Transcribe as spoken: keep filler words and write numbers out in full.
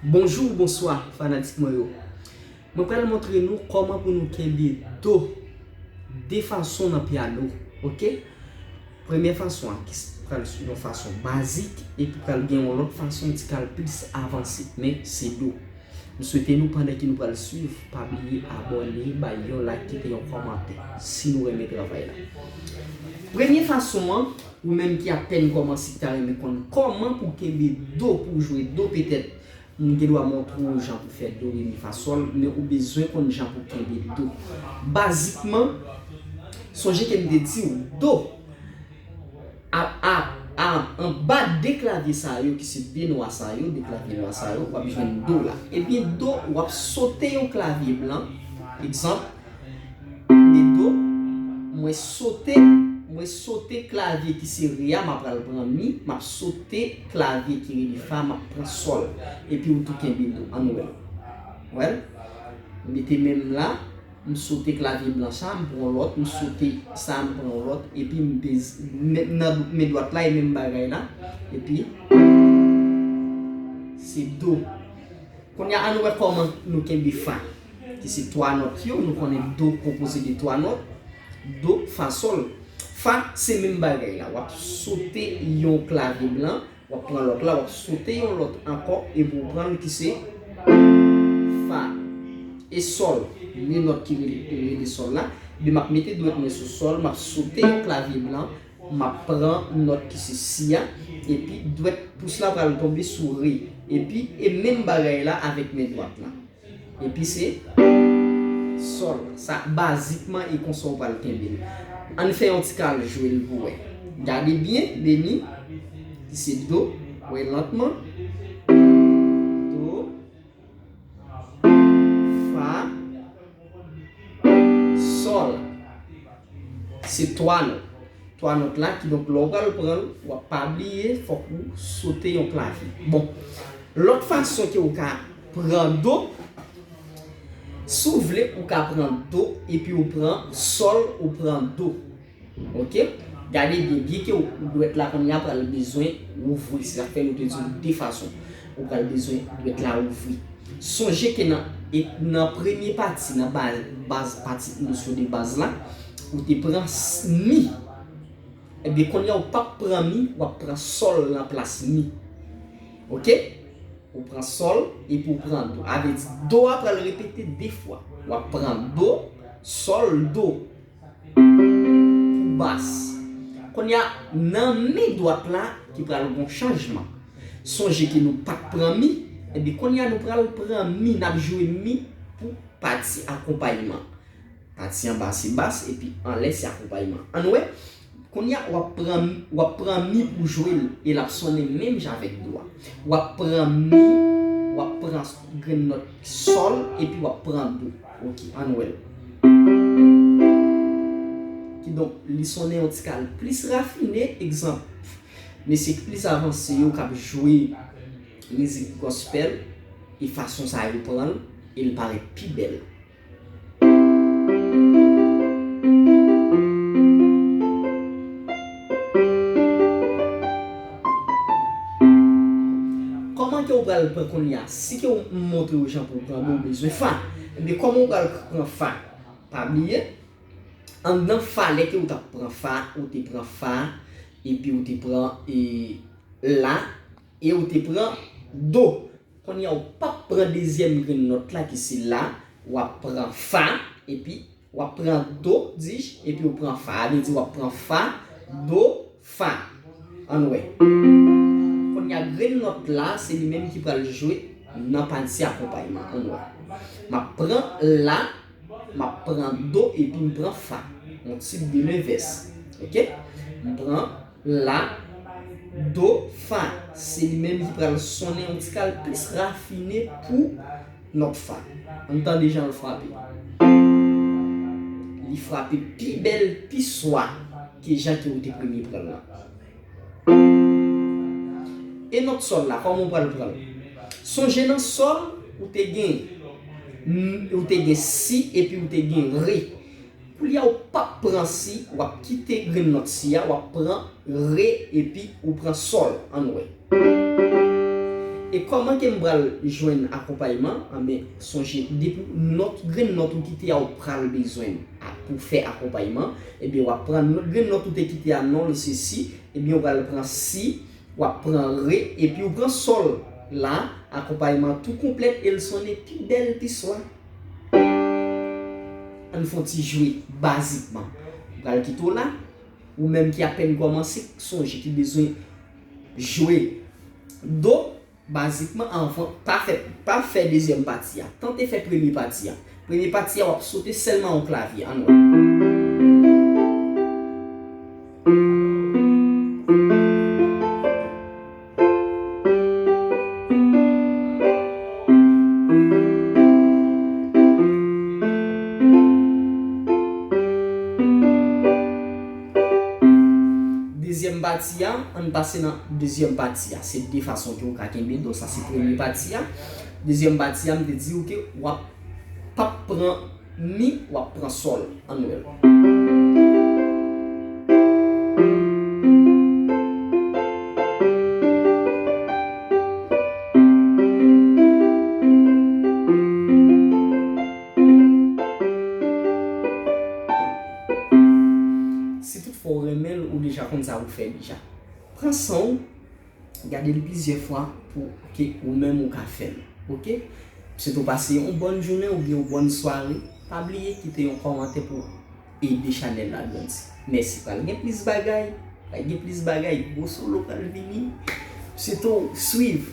Bonjou, bonswa, fanatik mwen yo. Mwen pral montre nou kòman pou nou kenbe do de fason nan pyano, oke? Premyè fason an ki s- pral yon fason bazik, epi pral gen yon lòt fason ti kal plis avanse, men se do. M swete nou, pandan ke nou pral swiv, pa bliye abòne, bay yon like, kite yon kòmantè si nou renmen travay la. Premye fason an, ou menm ki apèn kòmanse, ki ta renmen konn kòman pou kenbe do, pou jwe do, petèt m gen dwa montre w jan pou fè do, re, mi, fa, sòl, men ou bezwen konn jan pou kenbe do. Bazikman, sonje ke m te di w, do, a, a, a, anba de klavye sa yo, ki se de nwa sa yo, de klavye nwa sa yo, w ap jwenn do la. Ebyen, do, w ap sote yon klavye blan, egzanp, de do, mwen sote, mwen sote klavye ki se re a, m ap pral pran mi, m ap sote klavye ki rele fa, m ap pran sòl. Epi ou tou kenbe do. Ann wè l. Wè l? M mete men m la, m sote klavye blan sa, m pran lòt, m sote sa, m pran lòt, epi m peze, men, nan men dwat la, e menm bagay la, epi se do. Kounye a, ann wè kòman nou kenbe fa, ki se twa nòt yo, nou konnen do konpoze de twa nòt, do, fa, sòl. Fa, se menm bagay la, w ap sote yon klavye blan, w ap pran lòt la, w ap sote yon lòt ankò, epi w pran l ki se fa e sòl, de nòt ki rele, rele sòl la, epi m ap mete dwèt mwen sou sòl, m ap sote yon klavye blan, m ap pran nòt ki se si a, epi dwèt pous la pral tonbe sou re, epi e menm bagay la avèk men dwat la. Epi se sòl. Sa, bazikman, e konsa w pral kenbe l. Ann fè yon ti kal jwe l pou wè. Gade byen, beni, ki se do, wè lantman, do, fa, sòl. Se twa nòt. Twa nòt la, kidonk lè w pral pran l, w ap pa bliye, fòk ou sote yon klavye. Bon, lòt fason ke ou ka pran do, si w vle, ou ka pran do, epi ou pran sòl, ou pran do. Oke? Gade byen, byen ke w, dwèt la kounye a pral bezwen ouvri. Se sa k fè nou te di w de fason. Ou pral bezwen dwèt la ouvri. Sonje ke nan, e, nan premye pati, nan baz, baz, pati nosyon de baz la, ou te pran s- mi. Ebyen, kounye a ou p ap pran mi, w ap pran sòl nan plas mi. Oke? Ou pran sòl, epi ou pran do. Avè di, do a pral repete de fwa. W ap pran do, sòl, do. Pou bas. Kounye a, nan men dwat la, ki pral gon chanjman. Sonje ke nou pa t pran mi, ebyen, kounye a, nou pral pran mi, n ap jwe mi pou pati akonpayman. Pati anba se bas, epi anlè se akonpayman. Ann wè, kounye a, w ap pran, w ap pran mi pou jwe l, e l ap sonnen menm jan avèk do a. W ap pran mi, w ap pran grenn nòt sòl, epi w ap pran do. Oke, ann wè l. Kidonk, li sonnen yon ti kal plis rafine, egzanp, mesye ki plis avanse yo k ap jwe mizik gospel, e fason sa yo pran l, e l parèt pi bèl. Kòman ke w pral pran kounye a? Si ke w montre w jan pou w pran do, w bezwen fa. Ebyen, kòman w pral pran fa? Pa bliye, anndan fa, lè ke w t ap pran fa, ou te pran fa, epi ou te pran, e, la, e ou te pran do. Kounye a, ou p ap pran dezyèm grenn nòt la ki se la, w ap pran fa, epi w ap pran do, dij, epi w pran fa. Sa vle di w ap pran fa, do, fa. Ann wè. Kounye a, grenn nòt la, se li menm ki pral jwe nan pati akonpayman. Ann wè. M ap pran la, m ap pran do, epi m pran fa. Yon ti de levès. Oke? M pran la, do, fa. Se li menm ki pral sonnen yon ti kal plis rafine pou nòt fa. Ann tande jan l frape. Li frape pi bèl, pi swa ke jan ke ou te premye pran l lan. E nòt sòl la, kòman w pral pran l? Sonje nan sòl, ou te gen, ou te gen si, epi ou te gen re. Kounye a, ou p ap pran si, w ap kite grenn nòt si a, w ap pran re, epi ou pran sòl. Ann wè. E kòman ke m pral jwenn akonpayman? Anben, sonje, depi nòt, grenn nòt ou kite a, ou pral bezwen a pou fè akonpayman. Ebyen, w ap pran nòt, grenn nòt ou te kite a, non l se si. Ebyen, ou pral pran si, w ap pran re, epi ou pran sòl. La, akonpayman tou konplèt e l sonnen pi bèl, pi swa. Ann fè yon ti jwe bazikman. M pral kite w la. Ou menm ki apèn kòmanse, sonje ki bezwen jwe do bazikman anvan, pa fè, pa fè dezyèm pati a. Tante fè premye pati a. Premye pati a, w ap sote sèlman yon klavye. Ann wè. Dezyèm pati a, ann pase nan dezyèm pati a. Se de fason ke w ka kenbe do. Sa se premye pati a. Dezyèm pati a, m te di w ke w ap p ap pran mi, w ap pran sòl. Ann wè l. Si toutfwa w renmen l, ou deja konn sa pou fè deja. Pran san w, gade l plizyè fwa pou ke ou menm ou ka fè l. Oke? M swete w pase yon bòn jounen oubyen yon bòn sware. Pa bliye kite yon kòmantè pou ede chanèl la grandi. Mèsi. Pral gen plis bagay. Pral gen plis bagay. Gwo solo pral vini. M swete w swiv.